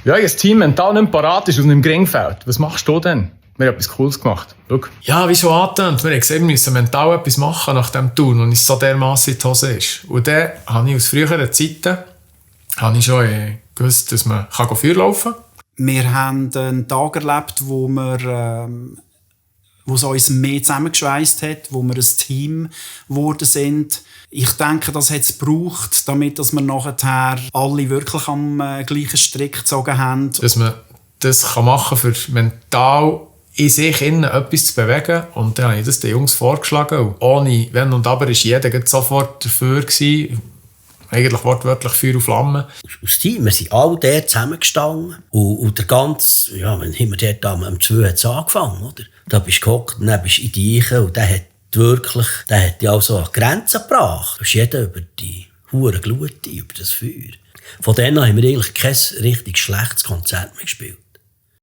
Ja, das Team mental nicht parat ist und im Geringfeld. Was machst du denn? Wir haben etwas Cooles gemacht. Schau. Ja, wie schon angetönt. Wir haben gesehen, wir müssen mental etwas machen nach dem Tour, und es so dermassen in die Hose ist. Und dann habe ich aus früheren Zeiten schon gewusst, dass man Feuer laufen kann. Wir haben einen Tag erlebt, wo es uns mehr zusammengeschweißt hat, wo wir ein Team geworden sind. Ich denke, das hat es gebraucht, damit dass wir nachher alle wirklich am gleichen Strick gezogen haben. Dass man das machen kann, für mental in sich innen etwas zu bewegen. Und dann habe ich das den Jungs vorgeschlagen. Und ohne Wenn und Aber war jeder sofort dafür gewesen. Eigentlich wortwörtlich Feuer und Flamme. Aus Team, wir sind alle dort zusammengestanden. Und der ganze, ja, wenn wir dort am 2 hat es angefangen, oder? Da bist du gehockt und dann bist du in die Eiche und der hat dich also an Grenzen gebracht. Da ist jeder über die hure Glut, über das Feuer. Von denen haben wir eigentlich kein richtig schlechtes Konzert mehr gespielt.